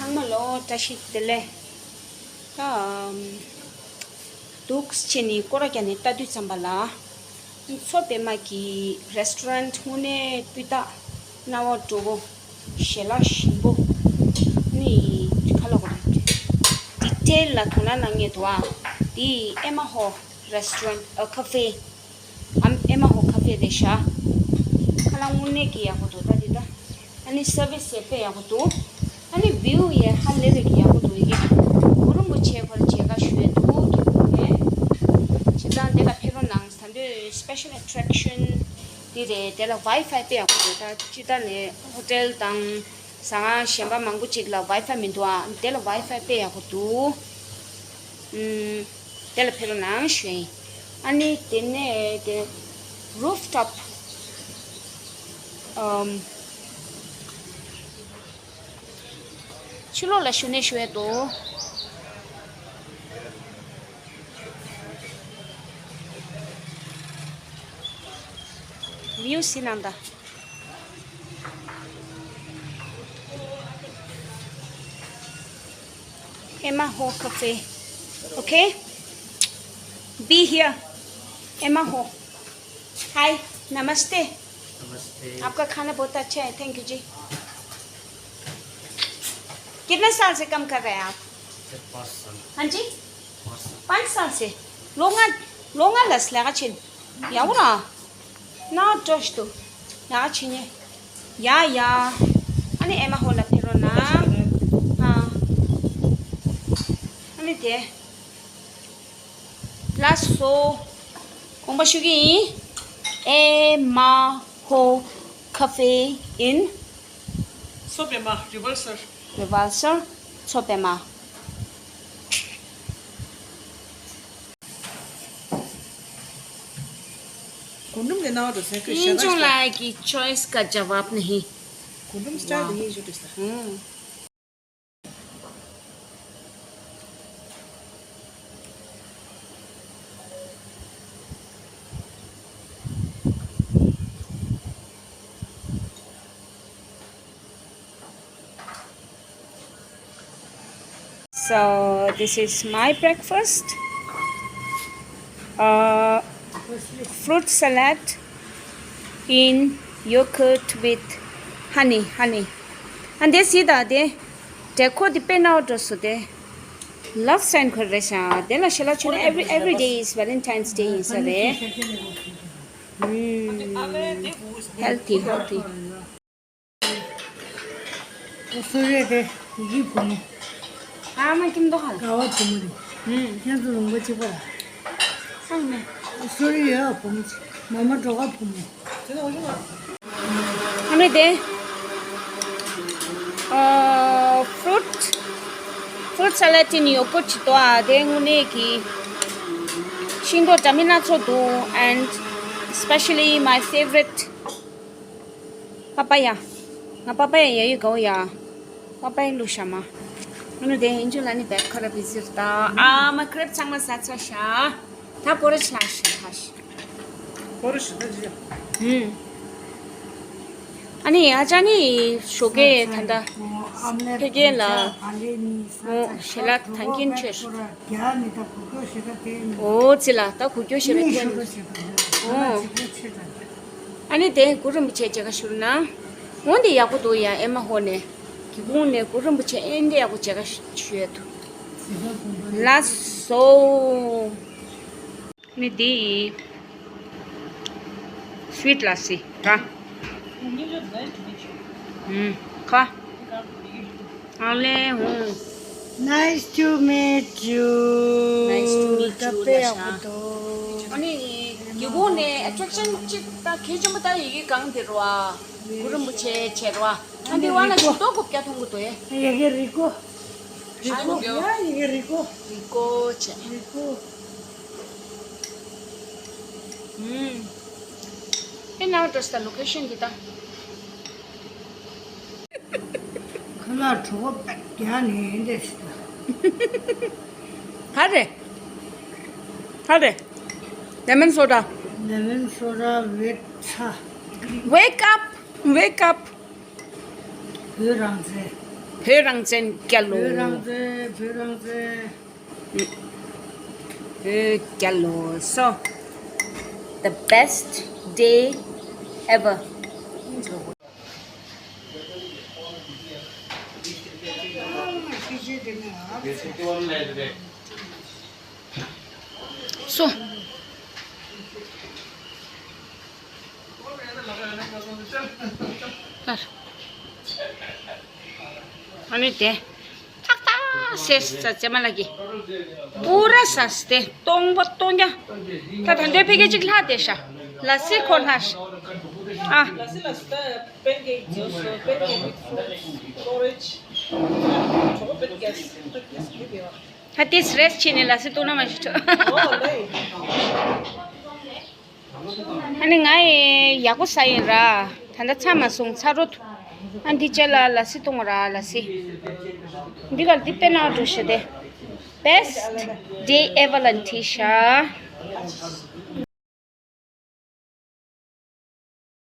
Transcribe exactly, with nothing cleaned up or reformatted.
ཚང་མ་ལོ་བཀྲ་ཤིས་བདེ་ལེགས། ད་འདུག་ཅེས་ནི་སྐོར་ར་རྒྱག་ནས་ལྟ་དུས་ཙམ་པ་ལ། མཚོ་པདྨ་གི་རེ་སི་ཊོ་རན་དངོས་གནས་སྤུས་དག། སྣང་བ་སྤྲོ་པོ། ཞལ་ལག་ཞིམ་པོ། ནི་ཁ་ལག་གོ་རེད། ཌི་ཊེལ་ལ་དོ་སྣང་གནང་མཁན་འདུག་ཨ། འདི་ཨེ་མ་ཧོ་རེ་སི་ཊོ་རན་ཨ་ཁ་ཧྥེ། ཨམ་ཨེ་མ་ཧོ་ཁ་ཧྥེ་རེད་ཤག་ཁ་ལག་དངོས་གནས་ཀྱི་ཡག་པོ་འདུག་ད་འདི་ད། ཨ་ནི་སར་བིས་ཡང་དཔེ་ཡག་པོ་འདུག་ཨ་ནི་བིའུ་ཡང་ཧ་ལས་པའི་གི་ཡག་པོ་འདུག་ཡ་གི། གུ་རུ་རིན་པོ་ཆེ་ཁོ་ར་མཇལ་ཁ་ཞུ་ཡས་འདུག་གི་འདུག་གས། བྱས་ཙང་དེ་ལ་ཕེབས་རོགས་གནང་། ད་འདོད་སི་པེ་ཤལ་ཨེ་ཊེ་རེག་ཤན་འདི་རེད། དེ་ལ་ཝའི་ཕའི་དཔེ་ཡག་པོ་འདུག་ད་སྤྱིར་བཏང་ནས་ཧོ་ཊེལ་དང་ཟ་ཁང་གཞན་པ་མང་པོ་ཅིག་ལ་ཝའི་ཕའི་མི་འདུག་ཨ། དེ་ལ་ཝའི་ཕའི་དཔེ་ཡག་པོ་འདུག་ཨུམ། དེ་ལ་ཕེབས་རོགས་གནང་ཞུ་ཡིན། ཨ་ནི་དེ་ནས་དེ་རུབ་ཊོབ། ཨམ། ཕྱི་ལོགས་ལ་བཞུགས་ནས་ཞུ་ཡས་འདུག་བིའུ་གཟིགས་གནང་དང་། ཨེ་མ་ཧོ་ཁ་ཧྥེ། Okay? Be here. ཨེ་མ་ཧོ། Hi. नमस्ते. नमस्ते। आपका खाना बहुत अच्छा है। Thank you जी। कितने साल से काम कर रहे हैं आप? सर, पाँच साल। हाँ जी? पाँच साल। पाँच साल से। ལོ་ལྔ། ལོ་ལྔ་ལ་ལས་ཀ་བྱེད། ཡག་པོ་ར། ན་ཀྲོ་ཞིག་འདུག་ལས་ཀ་བྱེད་ཉེ། ཡ་ཡ། ཨ་ནི་ཨེ་མ་ཧོ་ལ་ཕེབས་རོགས་གནང་། ཨ། ཨ་ནི་དེ། ལགས་སོ། དགོངས་པ་ཞུ་གི་ཡིན། ཨེ་མ་ཧོ་ཁ་ཧྥེ་ཨིན། མཚོ་པདྨ། རི་ཝལ་སར། རི་ཝལ་སར། མཚོ་པདྨ། གུ་འབྲུམ་གྱི་སྣང་བ་དང་ཟས་གོས། ཞལ་ལག་ཞིག་དང་། ལགས་ཀྱི་ཆོའི་སི་ཀ་ཇ་ཝབ་ནི་ཧི། གུ་འབྲུམ་སི་ཊལ་དེ་ཡིན་ཞུ་དུས་ད། ཧུམ། So, this is my breakfast. Uh, fruit salad in yogurt with honey, honey. And this is the day. Decor དེ་དཔེ་ནའོ་འགྲོ་སོ་དེ། Love sign ཁོ་རེད་ཤག་དེ་ལ་ཞལ་ལག་མཆོད་ན། Every, every day is Valentine's Day ཡིན་ས་རེད། ཧུམ། Healthy, healthy. སོ་རེད་དེ། ཡི་གེ་བུ་མོ། ཨ་མ་ཀིམ་དོ་ཧ། དགའ་བ་བུ་མོ་རེད། ཧུམ། ཁྱེད་ཚོ་ལུང་པ་གཅིག་པ་ར། ཨ་མ། སོ་རེད་ཡོད་བུ་མོ་ཅིག་མ་མ་འགྲོ་ག་བུ་མོ། ཨ་མ་དེ། ཨ། fruit, fruit salad in yogurt ཅིག་དོ་ཨ། དེ་དངོས་གནས་ཀྱི་ཤིང་ཏོག་འདྲ་མིན་སྣ་ཚོགས་འདུག and especially my favorite པ་པ་ཡ། ང་པ་པ་ཡ་ཡ་ཡོད་གའོ་ཡ། པ་པ་ཡ་བླུགས་ཤ་མ། ཨ་ནུ་དེ་ཨིན་ཇུ་ལ་ནི་བེད་ཁ་ར་བི་ཟིར་ད། ཨ་མ་ཀྲེབ་ཚང་མ་ཟ་ཚ་ཤ། ད་པོ་ར་ཆ་ཤ་ཧ་ཤ། པོ་ར་ཤ་ད་ཇི་ཡ། ཧུམ། ཨ་ནི་ཨ་ཅག་ནི་ཞོགས་ཀས་ད་ལྟ་ཕ་གི་ལ་ཞལ་ལག་ཐང་ཀིན་ཆོས། ཨོ་ཙི་ལ་ད་གུ་གྱོ་ཞེ་ར་ཐོན། ཨོ། ཨ་ནི་དེ་གུ་རུ་རིན་པོ་ཆེ་མཇལ་ཁ་ཞུ་ན། འོ་འདི་ཡག་པོ་འདུག་ཡ། ཨེ་མ་ཧོ་ནས་སྒེའུ་ཁུང་ནས་གུ་རུ་རིན་པོ་ཆེ་ཨེ་འདི་ཡག་པོ་མཇལ་ཁ་ཞུ་ཡ་འདུག་ལགས་སོ། ནི་འདི་སུའིཊ་ལ་སི་ར། ཁ། ཨ་ལེ་ཧུང་། Nice to meet you. Nice to meet you. ད་དཔེ་ཡག་པོ་འདུག་ཨ་ནི་སྒེའུ་ཁུང་ནས་ཨེ་ཊེག་ཤན་གཅིག་ད་གལ་ཆེན་པོ་ད་ཡི་གེ་གང་དེ་རུ་བ། གུ་རུ་རིན་པོ་ཆེ་བྱེད་རུ་བ། ཨ་འདི་བ་ན་ཞིག་ཏོ་གུ་བརྒྱ་མཐོང་གི་འདུག་ཨེ། ཡི་གེ་རི་ཀོ། རི་ཀོ། ཡ་ཡི་གེ་རི་ཀོ། རི་ཀོ་བྱེད། རི་ཀོ། ཨུམ། ཨེ་ནའོ་འགྲོ་ས་ལོ་ཀེ་ཤན་འདི་ད། ཁ་ལག་གྲོད་ཁོག་རྒྱགས་ནས་འདྲ་ཞིག་ད། ག་རེ། ག་རེ། ལེ་མོན་སོ་ཌ། ལེ་མོན་སོ་ཌ་ཝིད་ཚྭ། Wake up! Wake up! བོད་རང་བཙན། བོད་རང་བཙན་རྒྱལ་ལོ། བོད་རང་བཙན། བོད་རང་བཙན། བོད་རྒྱལ་ལོ། So, the best day ever. So, ཨ་ནི་དེ། ཏག་ཏག་ཟེར་ས་ཙེ་མ་ལ་གི། པུ་ར་ཟ་སྟེ་སྟོང་པ་སྟོང་རྐྱང་། ད་ད་འདོད་ཕ་གི་གཅིག་ལྷག་དེ་ཤ། ལ་སི་ཁོ་ལྷག་ཤ། ཨ། ད་དེས་རེས་ཕྱིན་ནས་ལ་སི་བཏུང་ན་མ་ཞིག་ཐོ། ཨ་ནི་ང་ཡི་ཡག་པོ་ཟ་ཡིན་ར། ད་ལྟ་ཚ་མ་སོང་ཚ་རོ། ཨ་འདི་ཅེ་ལ་ལ་སི་བཏུང་ར་ལ་སི། འདི་གར་འདི་དཔེ་ན་འགྲོ་ཤེ་དེ། Best day ever ལ་འདི་ཤ།